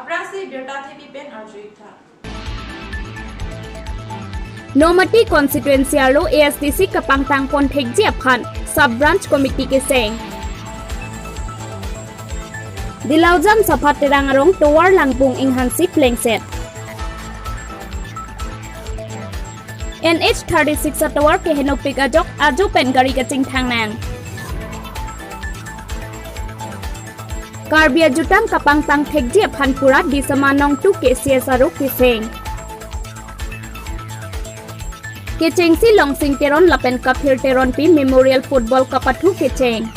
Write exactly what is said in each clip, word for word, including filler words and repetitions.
Aphrangsi birta thepi pen arju-ik tha. Nomati constituency arlo A S D C kapangtang pon thekji aphan sub branch committee keseng. Dilaujam Sapha Terang arong tovar langbung inghan si plengset. N H thirty-six atovar kehenopik ajok ajo pen gari kachingthang nang. Karbi ajutang kapangtang thekji aphan pura Disama Nongtu K C S arlo keseng. Kechengsi Longsing Teron lapen Kaphir Teronpi Memorial Football kapathu kecheng.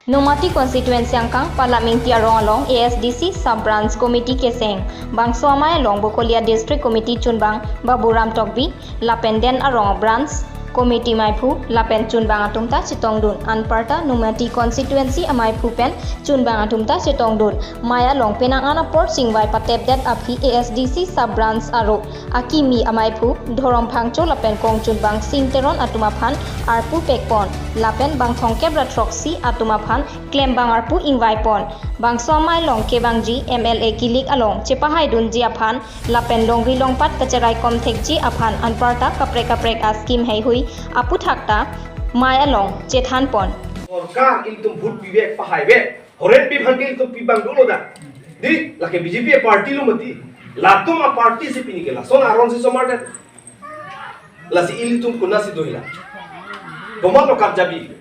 Nomati constituency angkang Palam Ingti arong along A S D C sub branch committee keseng. Bangso amei along Bokolia District Committee chunbang Baburam Tokbi lapen den arong branch committee meiphu lapen chunbang atum ta chetongdun. Anparta Nomati constituency ameiphu pen chunbang atum ta chetongdun. Mei along penang an apor chingvai patepdet aphi A S D C sub branch arlo akimi ameiphu Dhorom Phangcho lapen kongchunbang Sing Teron atum aphan arpu pekpon lapen bang thomkep ra throksi atum aphan klembang arpu ingvaipon. Bangso amei along kevangji M L A kilik along chepahaidunji aphan lapen longri longpat kacheraikom thekji aphan anparta kaprek kaprek a-scheme heihui aputhak ta mei along chethanpon. Sorkar ilitum vote pivek pahaive. Horen pi bhangke ilitum pi bang dolo da. Di, lake B J P party lo mati. Latum a-party si pini ke lason aron si somar det. Lasi ilitum konatsi dohila. Komat lo kapjabi.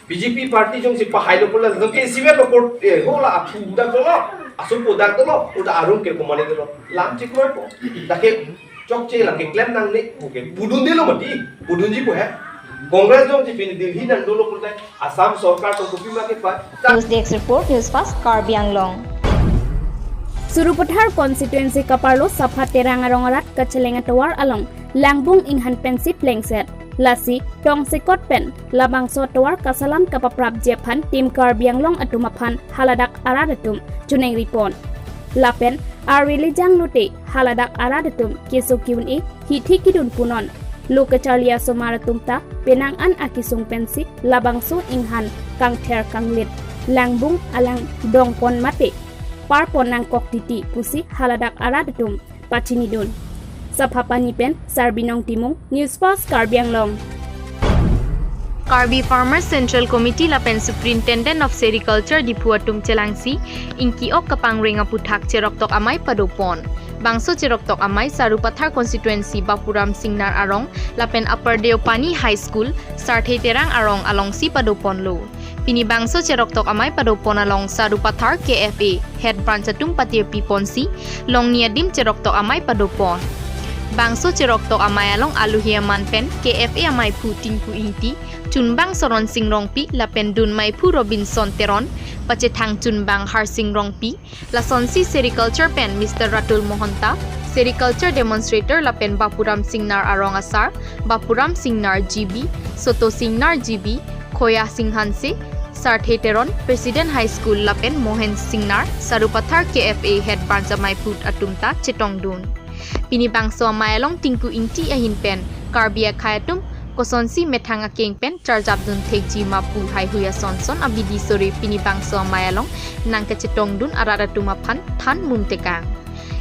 B J P party jongsi pahailo pula jongke siver lo court, eh, hola aphu dak dolo. Asupo dak dolo. Uda aron ke komane dolo. Lam chikroipo. Lake chokche lake klem nangne. Oke. Pudundelo mati. Pudunji po he. Congress jongsi pini Delhi nang dolo pula. Assam sorkar to kopi ma kepa. News Desk Report, News Fast, Karbi Anglong. Sarupathar constituency kaparlo Sapha Terang arong arat kacheleng atovar along langbung inghan pensi plengset. Lasi tongsekot pen labangso atovar kaselam kapaprapji aphan Team Karbi Anglong atum aphan haladak arat atum choningri pon. Lapen arve le janglote haladak arat atum keso ke-un-e hithi kedun punon. Lo kacharli asomar atum ta penang an akesung pensi labangso inghan kangther kanglit langbung alang dongpon mate parpon nangkok titi pusi haladak arat atum pachinidun. Saphapani pen Sarbinong Timung, News Fast Karbi Anglong. Karbi Farmers Central Committee lapen Superintendent of Sericulture Diphu atum chelangsi ingki-ok kapangreng aputhak cheroktok amei padopon. Bangso cheroktok amei Sarupathar constituency Bapuram Singnar arong lapen Upper Deopani High School Sarthe Terang arong alongsi padoponlo. Pini bangso cheroktok amei padopon along Sarupathar K F A Head Branch atum patirpi ponsi longni adim cheroktok amei padopon. Bangso cheroktok amei along alohi aman pen K F A ameiphu Tinku Ingti, chunbang Soron Sing Rongpi lapen dun meiphu Robinson Teron, pachethang chunbang Harsing Rongpi, lasonsi Sericulture pen Mister Ratul Mohanta, Sericulture Demonstrator lapen Bapuram Singnar arong asar, Bapuram Singnar G B, Soto Singnar G B, Khoya Sing Hanse, Sarthe Teron, President High School lapen Mohen Singnar, Sarupathar K F A Head Branch ameiphu atum ta chetongdun. Pini bangso amei along Tinku Ingti ahin pen Karbi akhei atum kosonsi methang akeng pen charjapdun thekji ma pu heihui asonson abidi sore pini bangso amei along nangkachetongdun arat atum aphan than mum tekang.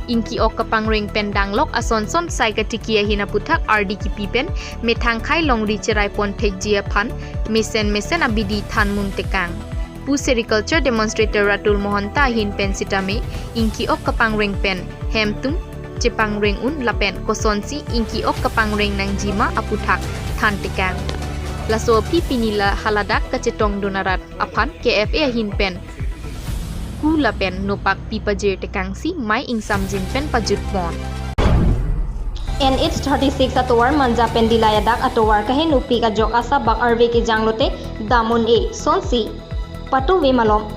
Ingki-ok kapangreng pen danglok asonson sai katiki ahin aputhak ardi kipi pen methang khei longri cheraipon thekji aphan mesen mesen abidi than mum tekang pu Sericulture Demonstrator Ratul Mohanta ahin pen sitame ingki-ok kapangreng pen hemtum chepangreng un lapen kosonsi ingki-ok kapangreng nangji ma aputhak than tekang. Laso aphi pini la haladak kachetongdun arat aphan K F A ahin pen ku lapen nopak pi pajir tekangsi mei ingsamjin pen pajutpon. N H thirty-six atovar Manja pen Dillai adak atovar kahenopik ajok asabak arve kejanglote dam un-e sonsi patuve malom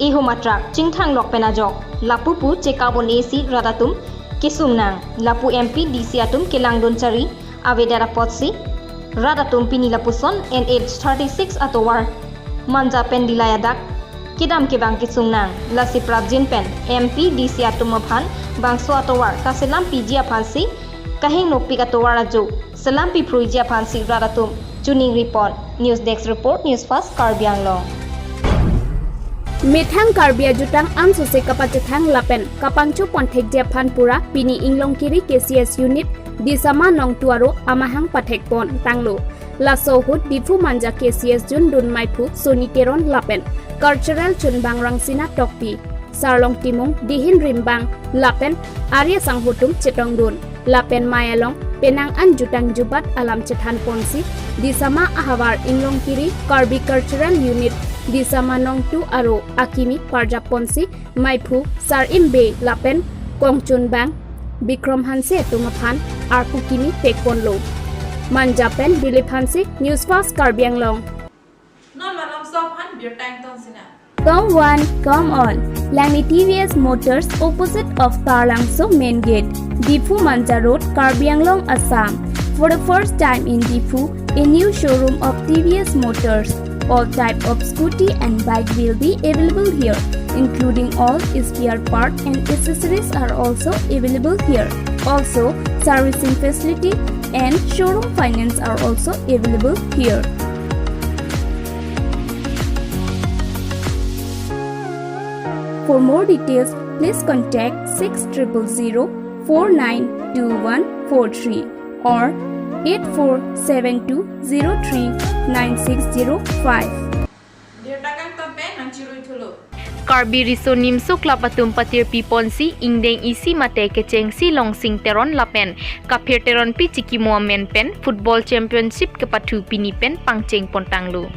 ehum atrak chingthanglok pen ajok lapu pu chekap un-e si rat atum kesung nang. Lapu M P D C atum kelangdun chari avedet apotsi rat atum pini lapuson N H thirty-six atovar Manja pen Dillai adak kedam kevang kesung nang. Lasi prapjin pen M P D C atum aphan bangso atovar kaselam piji aphansi kahenopik atovar ajo selam piphruiji aphansi rat atum choningri pon. News Desk Report, News Fast Karbi Anglong. Methang Karbi ajutang ansose kapachethang lapen kapangcho ponthekji aphan pura pini Inglongkiri K C S unit Disama Nongtu aro amahang pathek pon tanglo. Laso ahut Diphu Manja K C S jundun maiphu Soni Teron lapen cultural chunbang Rangsina Tokbi, Sarlong Timung, Dihin Rimbang lapen Arya Sangho atum chetongdun. Lapen mei along penang an jutang jubat alam chethan ponsi Disama ahavar Inglongkiri Karbi Cultural Unit Disama Nongtu aro akimi parjap ponsi maiphu Sar Imbe lapen kongchunbang Bikrom Hanse atum aphan arpu kimi pek ponlo. Manja pen Dilip Hanse, News Fast Karbi Anglong. Non malomso aphan birta ingtong sinang. Come one, come all. Langni T V S Motors, opposite of Taralangso Main Gate, Diphu Manja Road, Karbi Anglong, Assam. For the first time in Diphu, a new showroom of T V S Motors. All type of scooty and bike will be available here, including all spare part and accessories are also available here. Also, servicing facility and showroom finance are also available here. For more details, please contact six triple zero four nine two one four three or eight four seven two zero three nine six zero five. Birta kangton pen nangchirui thulo. Karbi Riso Nimso Club atum patirpi ponsi ingdeng isi mate kechengsi Longsing Teron lapen Kaphir Teronpi chikimo amen pen Football Championship kepathu pini pen pangcheng pon tanglo.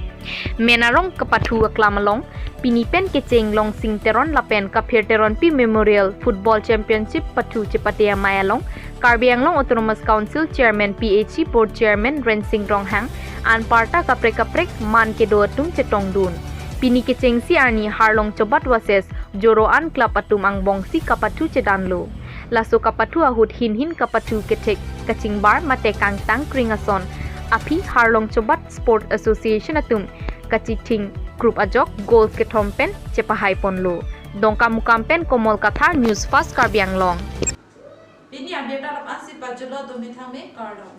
Men arong kepathu aklam along pini pen kecheng Longsing Teron lapen Kaphir Teronpi Memorial Football Championship pathu chepate amei along Karbi Anglong Autonomous Council Chairman P H E Board Chairman Rensing Ronghang, anparta kaprek kaprek man kedo atum chetongdun. Pini kechengsi arni Harlong Chobat versus Joro an club atum angbongsi kapathu chedanlo. Laso kapathu ahut hin hin kapathu kethek kachingbar mate kangtang kring ason aphi Harlong Chobat Sport Association atum kachithing group ajok goal kethom pen chepahai ponlo. Dongkamukam pen Komol Kathar, News Fast Karbi Anglong. Pini abirta lapu-an si pajutlo, dome thangme, kardom.